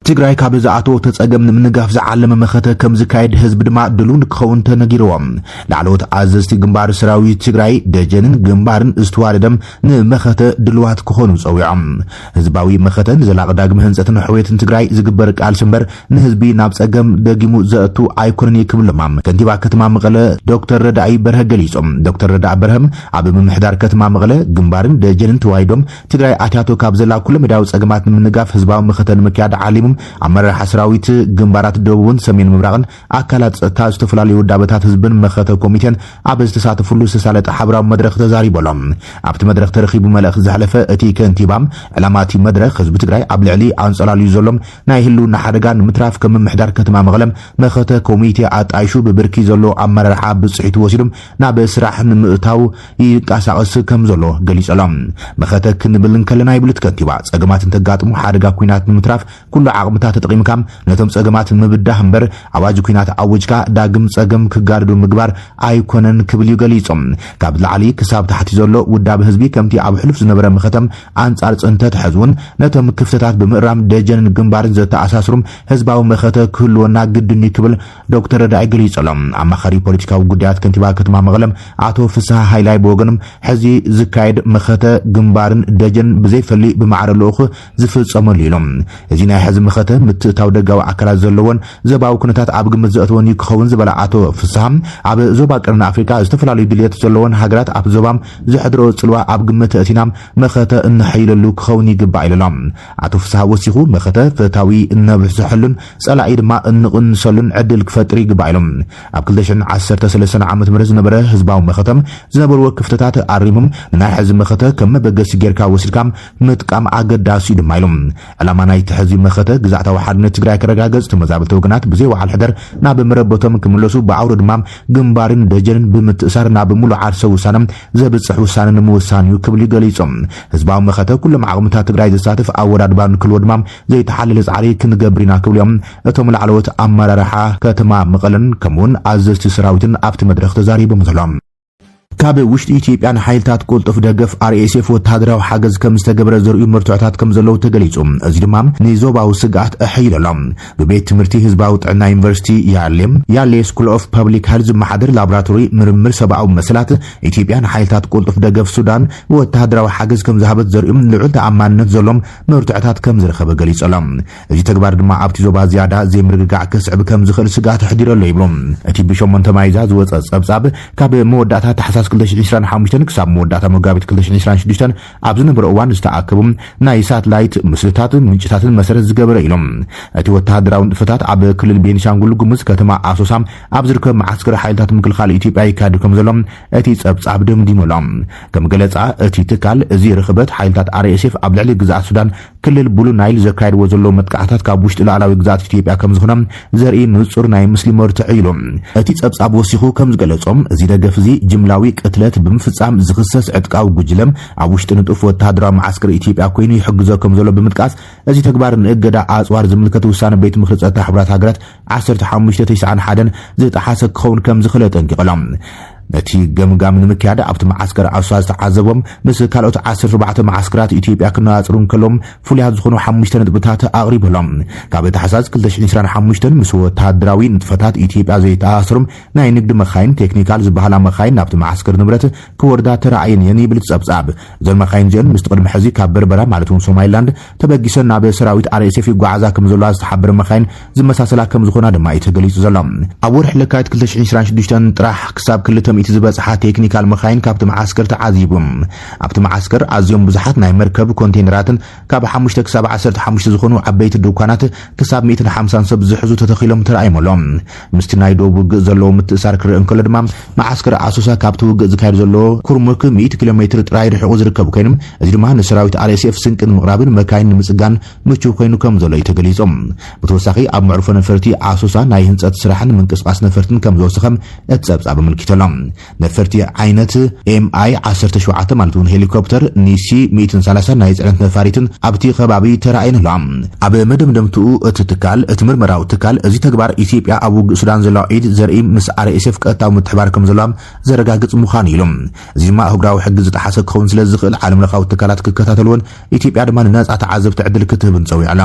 ትግራይ ካብ ዝኣተወቶ ጸገም ንምንጋፍ ዝዓለመ መኸተ ከም ዝካየድ ህዝቢ ድማ ድሉው ንክኸውን ተነጊርዎ። ላዕለዎት ኣዘዝቲ ግንባር ሰራዊት ትግራይ ደጀንን ግንባርን ዝተዋደደም ንመኸተ ድልዋት ክኾኑ ጸዊዖም። ህዝባዊ መኸተ ንዘላቂ ዳግመ ህንጸትን ሕውየትን ትግራይ ዝግበር ቃልሲ እምበር ንህዝቢ ናብ ጸገም ደጊሙ ዘእቱ ኣይኮነን እዩ ክብል ድማ ከንቲባ ከተማ መቐለ ዶክተር ረዳኢ በርሀ ገሊጾም። ዶክተር ረዳኢ በርሀም ኣብ ምምሕዳር ከተማ መቐለ ግንባርን ደጀንን ተዋሂዶም ትግራይ ኣትያቶ ካብ ዘላ ኩለመዳያዊ ጸገማት ንምንጋፍ ህዝባዊ መኸተ ንምክያድ ዓሊሙ ኣመራርሓ ሰራዊት ግንባራት ደቡብን ሰሜን ምብራቕን ኣካላት ጸጥታ ዝተፈላለዩ ውዳበታት ህዝብን መኸተ ኮሚቴን ኣብ ዝተሳተፍሉ ዝተሳለጠ ሓበራዊ መድረኽ ተዛሪቦም። ኣብቲ መድረኽ ተረኺቡ መልእኽቲ ዘሕለፈ እቲ ከንቲባ ዕላማ እቲ መድረኽ ህዝቢ ትግራይ ኣብ ልዕሊ ኣንጸላልዩ ዘሎ ናይ ህልውና ሓደጋ ንምትራፍ ከም ምምሕዳር ከተማ መቐለ መኸተ ኮሚቴ ኣጣይሹ ብብርኪ ዘሎ ኣመራርሓ ብጽሒቱ ወሲዱ ናብ ስራሕ ንምእታው ይንቀሳቐስ ከም ዘሎ ገሊጹ ኣሎ። መኸተ ክንብል እንከለና ይብል እቲ ከንቲባ ጸገማት እንተጋጥሙ ሓደጋ ኲናት ንምትራፍ ኩሉ ዓቕምታት ተጠቒምካ ነቶም ጸገማት ምብዳህ እምበር ኣዋጅ ኲናት ኣውጅካ ዳግም ጸገም ክጋደዱ ምግባር ኣይኮነን ክብል እዩ ገሊጹ። ካብ ላዕሊ ክሳብ ታሕቲ ዘሎ ውዳብ ህዝቢ ከምቲ ኣብ ሕሉፍ ዝነበረ መኸተ ኣንጻር ጽንተት ሕዚ እውን ነቶም ክፍተታት ብምእራም ደጀንን ግንባርን ዘተኣሳስሩ ህዝባዊ መኸተ ክህልወና ግድን እዩ ክብል ዶክተር ረዳኢ ገሊጹ ኣሎ። ኣማኻሪ ፖለቲካዊ ጉዳያት ከንቲባ ከተማ መቐለ ኣቶ ፍስሃ ሃይላይ ብወገኖም ሕዚ ዝካየድ መኸተ ግንባርን ደጀን ብዘይፈሊ ብማዕረ ልኡኽ ዝፍጸመሉ ኢሎም። እዚ ናይ ሕዚ መኸተ ምትእታው ደጋዊ ኣካላት ዘለዎን ዞባዊ ኩነታት ኣብ ግምት ዘእተወን እዩ ክኸውን ዝበለ ኣቶ ፍስሃ ኣብ ዞባ ቀርኒ ኣፍሪካ ዝተፈላለዩ ድልየት ዘለዎን ሃገራት ኣብ ዞባ ዘሕድሮ ጽልዋ ኣብ ግምት ኣእቲና መኸተ እነሐይለሉ ክኸውን ይግባእ ኢሉ ኣሎ። ኣቶ ፍስሃ ወሲኹ መኸተ ፈታዊ እነብዝሐሉን ጸላኢ ድማ እንቕንሰሉን ዕድል ክፈጥር ይግባእ ኢሎም። ኣብ ክልተ ሽሕን ዓሰርተ ሰለስተን ዓመተ ምህረት ዝነበረ ህዝባዊ መኸተ ዝነበርዎ ክፍተታት ኣሪሞም ንናይ ሕዚ መኸተ ከም መበገሲ ጌርካ ወሲድካ ምጥቃም ኣገዳሲ እዩ ድማ ኢሎም። ዕላማ ናይቲ ሕዚ መኸተ ግዝኣታዊ ሓድነት ትግራይ ክረጋገጽ፣ ተመዛበልቲ ወገናት ብዘይ ወዓል ሕደር ናብ መረበቶም ክምለሱ፣ ብኣውሮ ድማ ግንባርን ደጀንን ብምትእሳር ናብ ሙሉእ ዓርሰ ውሳነ ዘብጽሕ ውሳነ ንምውሳን እዩ ክብሉ ገሊጾም። ህዝባዊ መኸተ ኩሎም ዓቕምታት ትግራይ ዘሳትፍ ኣወዳድባ ንክልዎ ድማ ዘይተሓለለ ጻዕሪ ክንገብር ኢና ክብሉ እዮም እቶም ላዕለዎት ኣመራርሓ ከተማ መቐለን ከምኡውን ኣዘዝቲ ሰራዊትን ኣብቲ መድረኽ ተዛሪቦም ዘሎ። ካብ ውሽጢ ኢትዮጵያ ንሓይልታት ቅልጡፍ ደገፍ ኣር ኤስ ኤፍ ወተሃደራዊ ሓገዝ ከም ዝተገብረ ዘርእዩ መርትዖታት ከም ዘለዉ ተገሊጹ። እዚ ድማ ንዞባዊ ስግኣት ኣሐይሉ ኣሎ። ብቤት ትምህርቲ ህዝባዊ ጥዕና ዩኒቨርሲቲ ያሌ፣ ያሌ ስኩል ኦፍ ፐብሊክ ሄልዝ ዝመሓደር ላቦራቶሪ ምርምር ሰብኣዊ መሰላት ኢትዮጵያ ንሓይልታት ቅልጡፍ ደገፍ ሱዳን ወተሃደራዊ ሓገዝ ከም ዝሃበት ዘርእዩ ልዑል ተኣማንነት ዘሎም መርትዖታት ከም ዝረኸበ ገሊጹ ኣሎ። እዚ ተግባር ድማ ኣብቲ ዞባ ዝያዳ ዘይምርግጋዕ ከስዕብ ከም ዝኽእል ስግኣት ኣሕዲሩ ኣሎ ይብሉ። እቲ ብሸሞንተ ማይዛ ዝወጸ ጸብጻብ ካብ መወዳእታ ታሕሳስ ክልተ ሽሕን ዕስራን ሓሙሽተን ክሳብ መወዳእታ መጋቢት ክልተ ሽሕን ዕስራን ሽዱሽተን ኣብ ዝነበረ እዋን ዝተኣከቡ ናይ ሳትላይት ምስልታት ምንጭታትን መሰረት ዝገበረ ኢሎም። እቲ ወተሃደራዊ ንጥፈታት ኣብ ክልል ቤኒሻንጉል ጉሙዝ ከተማ ኣሶሳ ኣብ ዝርከብ መዓስከር ሓይልታት ምክልኻል ኢትዮጵያ ይካየድ ከም ዘሎ እቲ ጸብጻብ ደምዲሙ ኣሎ። ከም ገለጻ እቲ ትካል፣ እዚ ርኽበት ሓይልታት ኣር ኤስ ኤፍ ኣብ ልዕሊ ግዝኣት ሱዳን ክልል ብሉ ናይል ዘካየድዎ ዘለዉ መጥቃዕታት ካብ ውሽጢ ሉዓላዊ ግዝኣት ኢትዮጵያ ከም ዝኾነ ዘርኢ ንጹር ናይ ምስሊ መርትዖ ኢሉ። እቲ ጸብጻብ ወሲኹ ከም ዝገለጾም፣ እዚ ደገፍ እዚ ጅምላዊ ቅትለት ብምፍጻም ዝኽሰስ ዕጥቃዊ ጉጅለ ኣብ ውሽጢ ንጡፍ ወተሃደራዊ መዓስከር ኢትዮጵያ ኮይኑ ይሕግዞ ከም ዘሎ ብምጥቃስ፣ እዚ ተግባር ንእገዳ ኣጽዋር ዝምልከት ውሳነ ቤት ምኽሪ ጸጥታ ሕቡራት ሃገራት ዓሰርተ ሓሙሽተ ተስዓን ሓደን ዝጠሓሰ ክኸውን ከም ዝኽእል ኣጠንቂቑ ኣሎ። ነቲ ገምጋም ንምክያድ ኣብቲ መዓስከር ኣሶሳ ዝተዓዘቦም ምስ ካልኦት ዓሰርተ ኣርባዕተ መዓስከራት ኢትዮጵያ ክነጻጽሩ እንከለዎም ፍሉያት ዝኾኑ ሓሙሽተ ነጥብታት ኣቕሪቡ ኣሎ። ካብ ታሕሳስ ክልተ ሽሕን ዕስራን ሓሙሽተን ምስ ወተሃደራዊ ንጥፈታት ኢትዮጵያ ዘይተኣሳሰሩ ናይ ንግዲ መኻይን፣ ቴክኒካል ዝበሃላ መኻይን ናብቲ መዓስከር ንብረት ክወርዳ ተራእየን እየን ይብል እቲ ጸብጻብ። እዘን መኻይን እዚአን ምስቲ ቅድሚ ሕዚ ካብ በርበራ ማለት እውን ሶማሊላንድ ተበጊሰን ናብ ሰራዊት ኣር ኤስ ኤፍ ይጓዓዛ ከም ዘለዋ ዝተሓበረ መኻይን ዝመሳሰላ ከም ዝኾና ድማ እዩ ተገሊጹ ዘሎ። ኣብ ወርሒ ለካቲት ክልተ ሽሕን ዕስራን ሽዱሽተን ጥራሕ ክሳብ ክልተ ሚእቲ ዝበጽሓ ቴክኒካል መኻይን ካብቲ መዓስከር ተዓዚቡ። ኣብቲ መዓስከር ኣዝዮም ብዙሓት ናይ መርከብ ኮንቴነራትን ካብ ሓሙሽተ ክሳብ ዓሰርተ ሓሙሽተ ዝኾኑ ዓበይቲ ድኳናት ክሳብ ሚእትን ሓምሳን ሰብ ዝሕዙ ተተኺሎም ተራእዮም ኣለዉ። ምስቲ ናይ ዶብ ውግእ ዘለዎ ምትእሳር ክረአ እንከሎ ድማ መዓስከር ኣሶሳ ካብቲ ውግእ ዝካየድ ዘሎ ኩርሙክ ሚእቲ ኪሎ ሜትር ጥራይ ርሒቑ ዝርከብ ኮይኑ፣ እዚ ድማ ንሰራዊት ኣር ኤስ ኤፍ ስንቂ ንምቕራብን መካይን ንምጽጋን ምቹው ኮይኑ ከም ዘሎ እዩ ተገሊጹ። ብተወሳኺ ኣብ መዕርፎ ነፈርቲ ኣሶሳ ናይ ህንጸት ስራሕን ምንቅስቓስ ነፈርትን ከም ዝወሰኸ እቲ ጸብጻብ ኣመልኪቱ ኣሎ። ነፈርቲ ዓይነት ኤምኣይ ዓሰርተ ሸውዓተ ማለት እውን ሄሊኮፕተር ኒሲ ሚእትን ሰላሳን ናይ ጽዕነት ነፋሪትን ኣብቲ ከባቢ ተራእየን ኣለዋ። ኣብ መደምደምትኡ እቲ ትካል፣ እቲ ምርመራዊ ትካል፣ እዚ ተግባር ኢትዮጵያ ኣብ ውግእ ሱዳን ዘለዋ ኢድ ዘርኢ ምስ ኣርኤስኤፍ ቀጥታዊ ምትሕባር ከም ዘለዋ ዘረጋግጽ ምዃኑ ኢሉ። እዚ ድማ ኣህጉራዊ ሕጊ ዝጠሓሰ ክኸውን ስለ ዝኽእል ዓለም ለኻዊ ትካላት ክከታተልዎን ኢትዮጵያ ድማ ንነጻ ተዓዘብቲ ዕድል ክትህብን ጸዊዓ ኣላ።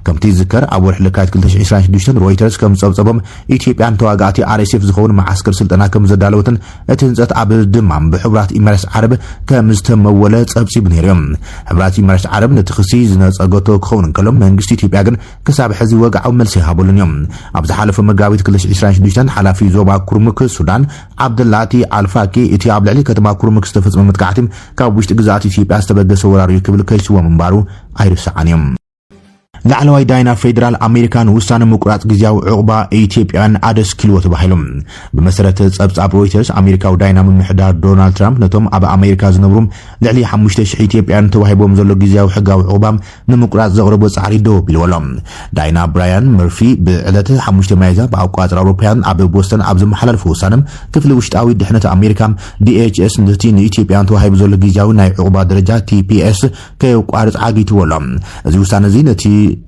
ከምቲ ዝዝከር ኣብ ወርሒ ለካቲት ክልተ ሽሕን ዕስራን ሽዱሽተን ሮይተርስ ከም ዝጸብጸቦም ኢትዮጵያ ንተዋጋእቲ ኣርኤስኤፍ ዝኸውን መዓስከር ስልጠና ከም ዘዳለወትን እቲ ህንጸት ኣብ ድማም ብሕቡራት ኢማራት ዓረብ ከም ዝተመወለ ጸብጺቡ ነይሩ እዩ። ሕቡራት ኢማራት ዓረብ ነቲ ክሲ ዝነጸገቶ ክኸውን እንከሎ መንግስቲ ኢትዮጵያ ግን ክሳብ ሕዚ ወግዓዊ መልሲ ይሃበሉን እዮም። ኣብ ዝሓለፈ መጋቢት ክልተ ሽሕን ዕስራን ሽዱሽተን ሓላፊ ዞባ ኩርሙክ ሱዳን ዓብደላቲ ኣልፋኪ እቲ ኣብ ልዕሊ ከተማ ኩርሙክ ዝተፈጸመ መጥቃዕቲ ካብ ውሽጢ ግዝኣት ኢትዮጵያ ዝተበገሰ ወራር እዩ ክብል ከሲስዎ ምንባሩ ኣይርሳዕን እዩ። ላዕለዋይ ዳይና ፌደራል ኣሜሪካ ንውሳነ ምቁራጽ ግዝያዊ ዕቑባ ኢትዮጵያውያን ኣደስኪልዎ ተባሂሉ። ብመሰረት ጸብጻብ ሮይተርስ ኣሜሪካዊ ዳይና ምምሕዳር ዶናልድ ትራምፕ ነቶም ኣብ ኣሜሪካ ዝነብሩ ልዕሊ ሓሙሽተ ሽሕ ኢትዮጵያውያን ተዋሂቦም ዘሎ ግዝያዊ ሕጋዊ ዕቑባ ንምቁራጽ ዘቕረቦ ጻዕሪ ደው ኣቢልዎ ኣሎ። ዳይና ብራያን መርፊ ብዕለት ሓሙሽተ ሚያዝያ ብኣቋጽር ኣውሮፓውያን ኣብ ቦስተን ኣብ ዘመሓላለፉ ውሳነ ክፍሊ ውሽጣዊ ድሕነት ኣሜሪካ ዲኤችኤስ ነቲ ንኢትዮጵያውያን ተዋሂቡ ዘሎ ግዝያዊ ናይ ዕቑባ ደረጃ ቲፒኤስ ከየቋርጽ ዓጊትዎ ኣሎ። እዚ ውሳነ እዚ ነቲ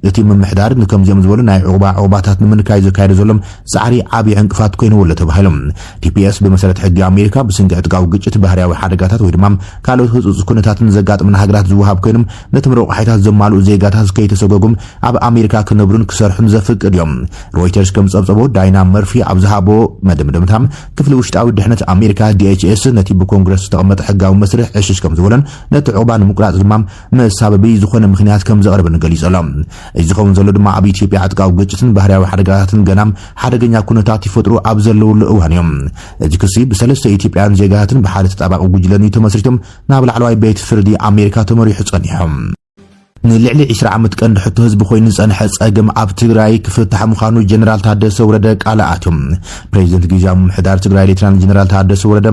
እቲ ምምሕዳር ንከምዚኦም ዝበሉ ናይ ዕቑባ ዕቑባታት ንምንካይ ዘካየደ ዘሎ ጻዕሪ ዓቢ ዕንቅፋት ኮይንዎ ኣሎ ተባሂሉ። ቲፒኤስ ብመሰረት ሕጊ ኣሜሪካ ብሰንኪ ዕጥቃዊ ግጭት፣ ባህርያዊ ሓደጋታት ወይ ድማ ካልኦት ህጹጽ ኩነታትን ዘጋጥመን ሃገራት ዝወሃብ ኮይኖም ነቶም ረቋሒታት ዘማልኡ ዜጋታት ከይተሰጎጉም ኣብ ኣሜሪካ ክነብሩን ክሰርሑን ዘፍቅድ እዮም። ሮይተርስ ከም ዝጸብጸቦ ዳይና መርፊ ኣብ ዝሃቦ መደምደምታ ክፍሊ ውሽጣዊ ድሕነት ኣሜሪካ ዲኤችኤስ ነቲ ብኮንግረስ ዝተቐመጠ ሕጋዊ መስርሕ ዕሽሽ ከም ዝበሎን ነቲ ዕቑባ ንምቁራጽ ድማ መሳበቢ ዝኾነ ምኽንያት ከም ዘቕርብን ገሊጹ ኣሎ። እዚ ዝኸውን ዘሎ ድማ ኣብ ኢትዮጵያ ዕጥቃዊ ግጭትን ባህርያዊ ሓደጋታትን ገና ሓደገኛ ኩነታት ይፈጥሩ ኣብ ዘለውሉ እዋን እዮም። እዚ ክሲ ብሰለስተ ኢትዮጵያውያን ዜጋታትን ብሓደ ተጣባቂ ጉጅለን እዩ ተመስሪቶም ናብ ላዕለዋይ ቤት ፍርዲ ኣሜሪካ ተመሪሑ ጸኒሑ። ንልዕሊ ዕስራ ዓመት ቀንዲ ሕቶ ህዝቢ ኮይኑ ዝጸንሐ ጸገም ኣብ ትግራይ ክፍታሕ ምዃኑ ጀነራል ታደሰ ወረደ ቃል ኣትዮም። ፕሬዚደንት ግዝያዊ ምምሕዳር ትግራይ ሌተናል ጀነራል ታደሰ ወረደ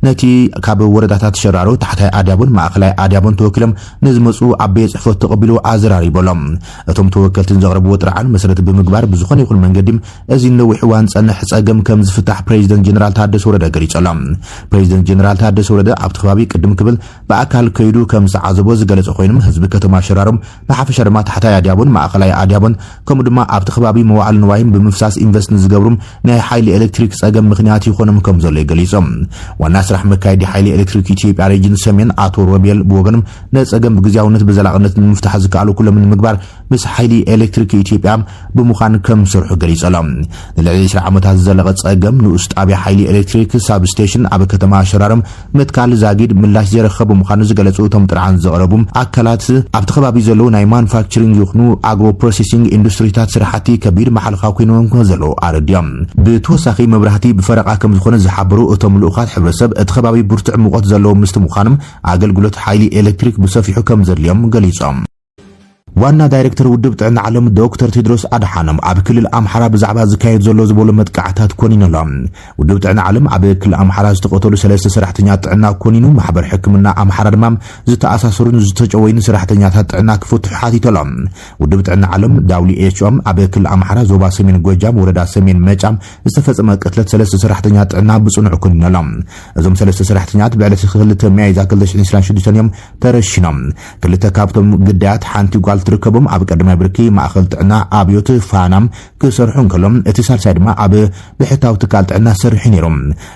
ነቲ ካብ ወረዳታት ሸራሮ፣ ታሕታይ ኣድያቦን ማእኸላይ ኣድያቦን ተወኪሎም ንዝመፁ ኣብ ቤት ጽሕፈት ተቐቢሉ ኣዘራሪቡ ኣሎ። እቶም ተወከልትን ዘቕረብዎ ጥርዓን መሰረት ብምግባር ብዝኾነ ይኹን መንገዲ እዚ ነዊሕ እዋን ዝጸንሕ ጸገም ከም ዝፍታሕ ፕሬዚደንት ጀነራል ታደሰ ወረደ ገሊጹ ኣሎ። ፕሬዚደንት ጀነራል ታደሰ ወረደ ኣብቲ ከባቢ ቅድም ክብል ብኣካል ከይዱ ከም ዝተዓዘቦ ዝገለጸ ኮይኑ ህዝቢ ከተማ ሸራሮ ብሓፈሻ ድማ ታሕታይ ኣድያቦን ማእኸላይ ኣድያቦን ከምኡ ድማ ኣብቲ ከባቢ መዋዕለ ንዋይን ብምፍሳስ ኢንቨስት ንዝገብሩ ናይ ሓይሊ ኤሌክትሪክ ጸገም ምኽንያት ይኾኖም ከም ዘሎ እዩ ገሊጹ። ዋና ስራሕ መካየዲ ሓይሊ ኤሌክትሪክ ኢትዮጵያ ሬጅን ሰሜን ኣቶ ሮቤል ብወገኖም ነቲ ጸገም ብግዝያውነት ብዘላቕነት ንምፍታሕ ዝከኣሉ ኩሎም ንምግባር ምስ ሓይሊ ኤሌክትሪክ ኢትዮጵያ ብምዃን ከም ዝሰርሑ ገሊጹ ኣሎ። ንልዕሊ ዕስራ ዓመታት ዝዘለቐ ጸገም ንኡስ ጣብያ ሓይሊ ኤሌክትሪክ ሳብስቴሽን ኣብ ከተማ ሸራሮ ምትካል ዛጊድ ምላሽ ዘይረኸቡ ምዃኑ ዝገለጹ እቶም ጥርዓን ዘቕረቡ ኣካላት ኣብቲ ከባቢ ዘለዉ ናይ ማኑፋክቸሪንግ ይኹኑ ኣግሮ ፕሮሴሲንግ ኢንዱስትሪታት ስራሕቲ ከቢድ ማሕለኻ ኮይንዎም ከም ዘለዉ ኣረዲኦም። ብተወሳኺ መብራህቲ ብፈረቓ ከም ዝኾነ ዝሓበሩ እቶም ልኡኻት ሕብረተሰብ እቲ ከባቢ ብርቱዕ ሙቐት ዘለዎ ምስቲ ምዃኑ ኣገልግሎት ሓይሊ ኤሌክትሪክ ብሰፊሑ ከም ዘድልዮም ገሊጾም። ዋና ዳይሬክተር ውድብ ጥዕና ዓለም ዶክተር ቴድሮስ ኣድሓኖም ኣብ ክልል ኣምሓራ ብዛዕባ ዝካየድ ዘሎ ዝበሎ መጥቃዕታት ኮኒኑ ኣሎ። ውድብ ጥዕና ዓለም ኣብ ክልል ኣምሓራ ዝተቐተሉ ሰለስተ ሰራሕተኛ ጥዕና ኮኒኑ ማሕበር ሕክምና ኣምሓራ ድማ ዝተኣሳሰሩን ዝተጨወዩን ሰራሕተኛታት ጥዕና ክፍትሑ ሓቲቱ ኣሎ። ውድብ ጥዕና ዓለም ዳብሊው ኤች ኦ ኣብ ክልል ኣምሓራ ዞባ ሰሜን ጎጃም ወረዳ ሰሜን መጫ ዝተፈጸመ ቅትለት ሰለስተ ሰራሕተኛ ጥዕና ብጽኑዕ ኮኒኑ ኣሎ። እዞም ሰለስተ ሰራሕተኛት ብዕለት ክልተ ሚያዝያ ክልተ ሽሕን ዕስራን ሽዱሽተን እዮም ተረሺኖም። ክልተ ካብቶም ግዳያት ሓንቲ ጓል ትርከቦም ኣብ ቀዳማይ ብርኪ ማእኸል ጥዕና ኣብዮት ፋና ክሰርሑ እንከሎም፣ እቲ ሳልሳይ ድማ ኣብ ብሕታዊ ትካል ጥዕና ሰርሑ ነይሩ።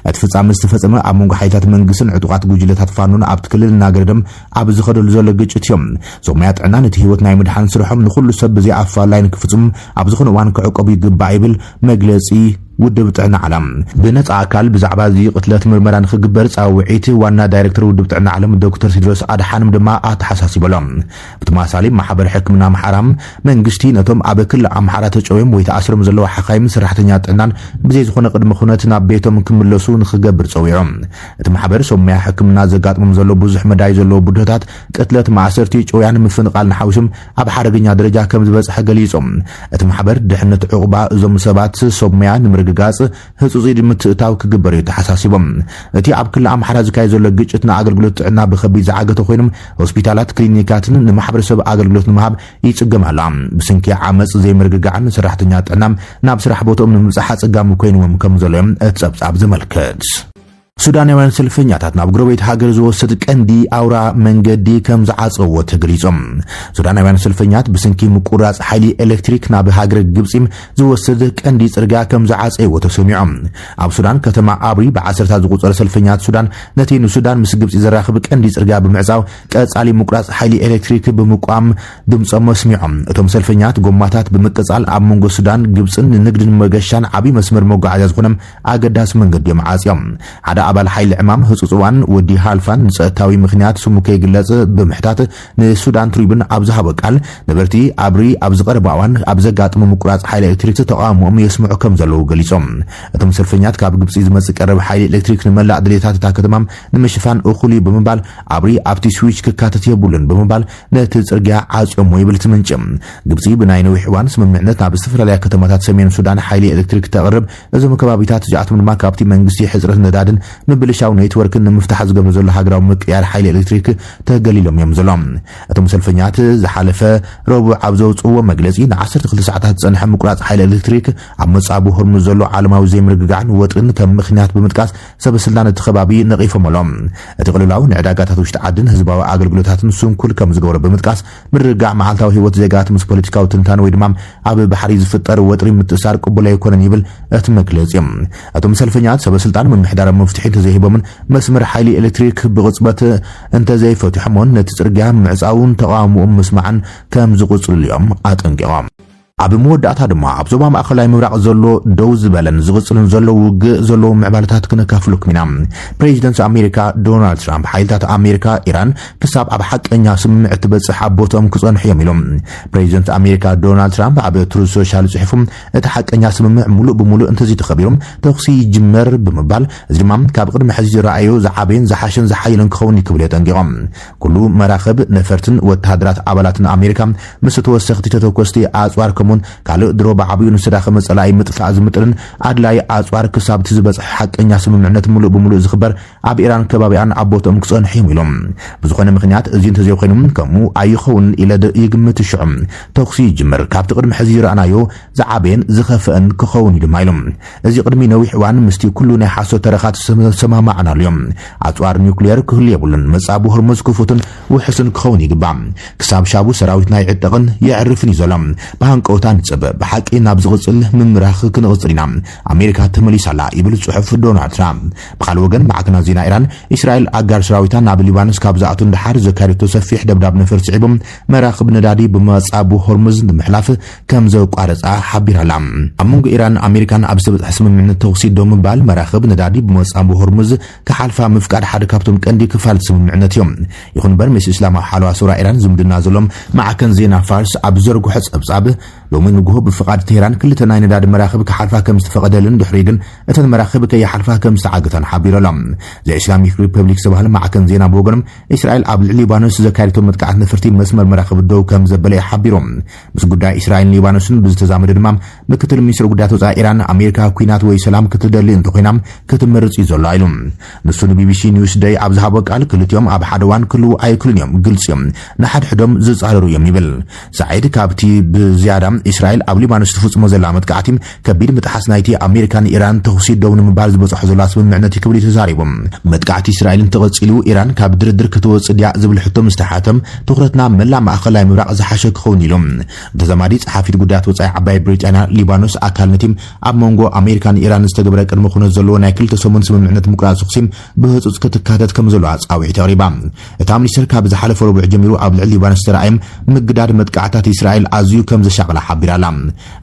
እቲ ፍጻመ ዝተፈጸመ ኣብ መንጎ ሓይልታት መንግስትን ዕጡቓት ጉጅለታት ፋኖን ኣብቲ ክልል እናገረደም ኣብ ዝኸደሉ ዘሎ ግጭት እዮም። ዞማያ ጥዕና ነቲ ህይወት ናይ ምድሓን ስርሖም ንኹሉ ሰብ ብዘይ ኣፋላላይ ንክፍጽሙ ኣብ ዝኾነ እዋን ክዕቀቡ ይግባእ ይብል መግለጺ ውድብ ጥዕና ዓለም። ብነጻ ኣካል ብዛዕባ እዚ ቅትለት ምርመራ ንክግበር ጻውዒት ዋና ዳይሬክተር ውድብ ጥዕና ዓለም ዶክተር ቴድሮስ ኣድሓኖም ድማ ኣተሓሳሲቡ ኣሎ። ብተመሳሳሊ ማሕበር ሕክምና ኣምሓራ መንግስቲ ነቶም ኣብ ክልል ኣምሓራ ተጨውዮም ወይ ተኣሲሮም ዘለዉ ሓኻይምን ሰራሕተኛ ጥዕናን ብዘይ ዝኾነ ቅድመ ኩነት ናብ ቤቶም ክምለሱ ንክገብር ጸዊዑ። እቲ ማሕበር ሶማያ ሕክምና ዘጋጥሞም ዘሎ ብዙሕ መዳይ ዘለዎ ብድሆታት ቅትለት፣ ማእሰርቲ፣ ጨውያን ምፍንቓልን ሓዊሶም ኣብ ሓደገኛ ደረጃ ከም ዝበጽሐ ገሊጹ። እቲ ማሕበር ድሕነት ዕቑባ እዞም ሰባት ሶማያ ንምርግጋጽ ህጹጽ ኢድ ምትእታው ክግበር እዩ ተሓሳሲቦም። እቲ ኣብ ክልል ኣምሓራ ዝካየድ ዘሎ ግጭት ንኣገልግሎት ጥዕና ብኸቢድ ዝዓገተ ኮይኖም ሆስፒታላት፣ ክሊኒካትን ንማሕበረሰብ ኣገልግሎት ንምሃብ ይጽገም ኣሎ። ብስንኪ ዓመጽ ዘይምርግጋዕን ሰራሕተኛ ጥዕና ናብ ስራሕ ቦትኦም ንምብጻሕ ኣጸጋሚ ኮይንዎም ከም ዘሎ እዮም እቲ ጸብጻብ ዘመልክት። ሱዳናውያን ሰልፈኛታት ናብ ጎረቤት ሃገር ዝወስድ ቀንዲ ኣውራ መንገዲ ከም ዝዓጸዎ ተገሊጾም። ሱዳናውያን ሰልፈኛት ብስንኪ ምቁራጽ ሓይሊ ኤሌክትሪክ ናብ ሃገር ግብጺ ዝወስድ ቀንዲ ጽርግያ ከም ዝዓጸይዎ ተሰሚዖም። ኣብ ሱዳን ከተማ ኣብሪ ብዓሰርታት ዝቑጸሩ ሰልፈኛት ሱዳን ነቲ ንሱዳን ምስ ግብጺ ዘራኽብ ቀንዲ ጽርግያ ብምዕጻው ቀጻሊ ምቁራጽ ሓይሊ ኤሌክትሪክ ብምቋም ድምጾም ኣስሚዖም። እቶም ሰልፈኛት ጎማታት ብምቅጻል ኣብ መንጎ ሱዳን ግብጽን ንንግድን መገሻን ዓቢ መስመር መጓዓዝያ ዝኾነ ኣገዳሲ መንገዲ እዮም ዓጽዮም። ሓደ ኣባል ሓይሊ ዕማም ህጹጽ እዋን ወዲ ሃልፋን ንጸጥታዊ ምኽንያት ስሙ ከይግለጽ ብምሕታት ንሱዳን ትሪቡን ኣብ ዝሃቦ ቃል ነበርቲ ኣብሪ ኣብ ዝቐረበ እዋን ኣብ ዘጋጥሙ ምቁራጽ ሓይሊ ኤሌክትሪክ ተቓውሞኦም የስምዑ ከም ዘለዉ ገሊጾም። እቶም ሰልፈኛት ካብ ግብጺ ዝመጽእ ቀረብ ሓይሊ ኤሌክትሪክ ንመላእ ድሌታት እታ ከተማ ንምሽፋን እኹል እዩ ብምባል ኣብሪ ኣብቲ ስዊች ክካተት የብሉን ብምባል ነቲ ጽርግያ ዓጽዮሞ ይብል እቲ ምንጪ። ግብጺ ብናይ ነዊሕ እዋን ስምምዕነት ናብ ዝተፈላለያ ከተማታት ሰሜን ሱዳን ሓይሊ ኤሌክትሪክ ተቕርብ። እዞም ከባቢታት እዚኣቶም ድማ ካብቲ መንግስቲ ሕጽረት ነዳድን ምብልሻው ኔትወርክን ንምፍታሕ ዝገብሮ ዘሎ ሃገራዊ ምቅያር ሓይሊ ኤሌክትሪክ ተገሊሎም እዮም ዘለዉ። እቶም ሰልፈኛት ዝሓለፈ ረቡዕ ኣብ ዘውፅዎ መግለጺ ንዓሰርተ ክልተ ሰዓታት ዝጸንሐ ምቁራጽ ሓይሊ ኤሌክትሪክ ኣብ መጻቡ ሆርሙዝ ዘሎ ዓለማዊ ዘይምርግጋዕን ወጥሪን ከም ምኽንያት ብምጥቃስ ሰበ ስልጣን እቲ ከባቢ ነቒፎም ኣለዉ። እቲ ቅልውላው ንዕዳጋታት ውሽጢ ዓድን ህዝባዊ ኣገልግሎታትን ስንኩል ከም ዝገብሮ ብምጥቃስ ምርግጋዕ መዓልታዊ ህይወት ዜጋት ምስ ፖለቲካዊ ትንታነ ወይ ድማ ኣብ ባሕሪ ዝፍጠር ወጥሪ ምትእሳር ቅቡል ኣይኮነን ይብል እቲ መግለጺ። እቶም ሰልፈኛት ሰበ ስልጣን ምምሕዳራዊ መፍትሒ እንተዘይሂቦምን መስመር ሓይሊ ኤሌክትሪክ ብቕጽበት እንተዘይፈትሖሞን ነቲ ጽርግያ ምዕጻውን ተቓውሞኦም ምስማዕን ከም ዝቕጽልሉ እዮም ኣጠንቂቖም። ኣብ መወዳእታ ድማ ኣብ ዞባ ማእኸላይ ምብራቕ ዘሎ ደው ዝበለን ዝቕጽልን ዘሎ ውግእ ዘለዎም ምዕባለታት ክነካፍለኩም ኢና። ፕሬዚደንት ኣሜሪካ ዶናልድ ትራምፕ ሓይልታት ኣሜሪካ ኢራን ክሳብ ኣብ ሓቀኛ ስምምዕ እትበጽሕ ኣብ ቦትኦም ክጸንሑ እዮም ኢሎም። ፕሬዚደንት ኣሜሪካ ዶናልድ ትራምፕ ኣብ ትሩዝ ሶሻል ጽሑፉ እቲ ሓቀኛ ስምምዕ ሙሉእ ብሙሉእ እንተዘይተኸቢሩ ተኹሲ ይጅመር ብምባል እዚ ድማ ካብ ቅድሚ ሕዚ ዝረኣዮ ዝዓበየን ዝሓሸን ዝሓየለን ክኸውን እዩ ክብል የጠንቂቖም። ኩሉ መራኽብ ነፈርትን ወተሃደራት ኣባላትን ኣሜሪካ ምስ ተወሰኽቲ ተተኮስቲ ኣጽዋር ከምኡን ካልእ ድሮ ብዓብዩ ንዝተዳኸመ ጸላኢ ምጥፋእ ዝምጥንን ኣድላይ ኣጽዋር ክሳብ እቲ ዝበጽሐ ሓቀኛ ስምምዕነት ሙሉእ ብሙሉእ ዝኽበር ኣብ ኢራን ከባቢኣን ኣብ ቦትኦም ክጸንሑ እዮም ኢሎም። ብዝኾነ ምኽንያት እዚ እንተዘይኮይኑ ከምኡ ኣይኸውን ኢለ ድ- ይግምት ሽዑ ተኹሲ ይጅምር ካብቲ ቅድሚ ሕዚ ዝረኣናዮ ዝዓበየን ዝኸፍአን ክኸውን እዩ ድማ ኢሎም። እዚ ቅድሚ ነዊሕ እዋን ምስቲ ኩሉ ናይ ሓሶት ተረኻት ዝሰማማዕናሉ እዮም። ኣጽዋር ኒውክሊየር ክህሉ የብሉን። መጻቡ ሆርሙዝ ክፉትን ውሕስን ክኸውን ይግባእ። ክሳብ ሻቡ ሰራዊትና ይዕጠቕን የዕርፍን እዩ ዘሎ። ብሃንቀውታ ንጽበ። ብሓቂ ናብ ዝቕጽል ምምራኽ ክንቕጽል ኢና። ኣሜሪካ ተመሊሳ ኣላ ይብል ጽሑፍ ዶናልድ ትራምፕ። ብኻልእ ወገን ማዕከናት ዜና ኢራን እስራኤል ኣጋር ሰራዊታ ናብ ሊባኖስ ካብ ዝኣቱ ንደሓር ዘካየደቶ ሰፊሕ ደብዳብ ነፈር ስዒቡ መራኽብ ነዳዲ ብመጻቡ ሆርሙዝ ንምሕላፍ ከም ዘቋረጻ ሓቢራ ኣላ። ኣብ መንጎ ኢራን ኣሜሪካን ኣብ ዝተበጽሐ ስምምዕነት ተኹሲ ደው ምባል መራኽብ ነዳዲ ብመጻቡ ሆርሙዝ ክሓልፋ ምፍቃድ ሓደ ካብቶም ቀንዲ ክፋል ስምምዕነት እዮም። ይኹን እምበር ምስ እስላማዊ ሓለዋ ሱራ ኢራን ዝምድና ዘሎም ማዕከን ዜና ፋርስ ኣብ ዘርግሖ ጸብጻብ ሎሚ ንግሆ ብፍቓድ ቴህራን ክልተ ናይ ነዳዲ መራኽብ ክሓልፋ ከም ዝተፈቐደልን ድሕሪ ግን እተን መራኽብ ከይሓልፋ ከም ዝተዓገታን ሓቢሩ ኣሎ። ዘ ኢስላሚክ ሪፐብሊክ ዝተባህለ ማዕከን ዜና ብወገኖም እስራኤል ኣብ ልዕሊ ሊባኖስ ዘካየደቶ መጥቃዕት ነፈርቲ መስመር መራኽብ ደው ከም ዘበለ ሓቢሩ። ምስ ጉዳይ እስራኤልን ሊባኖስን ብዝተዛመደ ድማ ምክትል ሚኒስትር ጉዳያት ወጻኢ ኢራን ኣሜሪካ ኩናት ወይ ሰላም ክትደሊ እንተኾይና ክትመርጽ እዩ ዘሎ ኢሉ። ንሱ ንቢቢሲ ኒውስ ደይ ኣብ ዝሃቦ ቃል ክልቲኦም ኣብ ሓደ እዋን ክህልዉ ኣይክሉን እዮም፣ ግልጺ እዮም፣ ንሓድሕዶም ዝጻረሩ እዮም ይብል። ሳዒድ ካብቲ ብዝያዳ እስራኤል ኣብ ሊባኖስ ትፍጽሞ ዘላ መጥቃዕቲ ከቢድ ምጥሓስ ናይቲ ኣሜሪካን ኢራን ተኹሲ ደው ንምባል ዝበጽሖ ዘላ ስምምዕነት እዩ ክብል እዩ ተዛሪቡ። መጥቃዕቲ እስራኤል እንተቐጺሉ ኢራን ካብ ድርድር ክትወጽእ ድያ ዝብል ሕቶ ምስ ተሓተም ትኹረትና መላእ ማእኸላይ ምብራቕ ዝሓሸ ክኸውን ኢሉ። ተዛማዲ ጸሓፊት ጉዳያት ወጻኢ ዓባይ ብሪጣንያ ሊባኖስ ኣካል ነቲ ኣብ መንጎ ኣሜሪካን ኢራን ዝተገብረ ቅድመ ኩነት ዘለዎ ናይ ክልተ ሰሙን ስምምዕነት ምቁራጽ ተኹሲ ብህጹጽ ክትካተት ከም ዘለዋ ጻውዒት ኣቕሪባ። እታ ሚኒስትር ካብ ዝሓለፈ ረቡዕ ጀሚሩ ኣብ ልዕሊ ሊባኖስ ዝተረኣየ ምግዳድ መጥቃዕታት እስራኤል ኣዝዩ ከም ዘሻቕላ ሓቢራ ኣላ።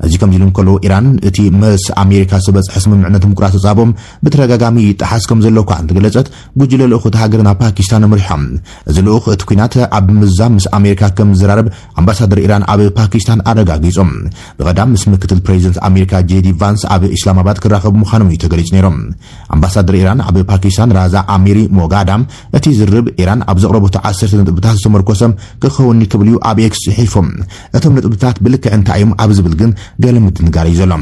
እዚ ከምዚ ኢሉ እንከሎ ኢራን እቲ ምስ ኣሜሪካ ዝበጽሐ ስምምዕነት ምቁራጽ ተጻብኦም ብተደጋጋሚ ይጠሓስ ከም ዘሎ እኳ እንተገለጸት ጉጅለ ልኡኽ እታ ሃገር ናብ ፓኪስታን ኣምሪሖም። እዚ ልኡኽ እቲ ኲናት ኣብ ምምዛም ምስ ኣሜሪካ ከም ዝዘራረብ ኣምባሳደር ኢራን ኣብ ፓኪስታን ኣረጋጊጾም። ብቐዳም ምስ ምክትል ፕሬዚደንት ኣሜሪካ ጄዲ ቫንስ ኣብ ኢስላማባድ ክራኸቡ ምዃኖም እዩ ተገሊጹ ነይሮም። ኣምባሳደር ኢራን ኣብ ፓኪስታን ራዛ ኣሚሪ ሞጋዳም እቲ ዝርብ ኢራን ኣብ ዘቕረበቶ ዓሰርተ ነጥብታት ዝተመርኮሰ ክኸውን ክብል እዩ ኣብ ኤክስ ጽሒፎም። እቶም ነጥብታት ብልክዕ እንታይ እዮም ኣብ ዝብል ግን ገለ ምድንጋር እዩ ዘሎ።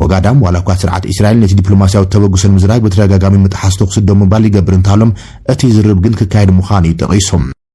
ሞጋዳም ዋላ እኳ ስርዓት እስራኤል ነቲ ዲፕሎማስያዊ ተበግሶ ንምዝራግ ብተደጋጋሚ ምጥሓስ ተኹሲ ደው ምባል ይገብር እንተሃሎም እቲ ዝርብ ግን ክካየድ ምዃኑ እዩ ጠቒሶም።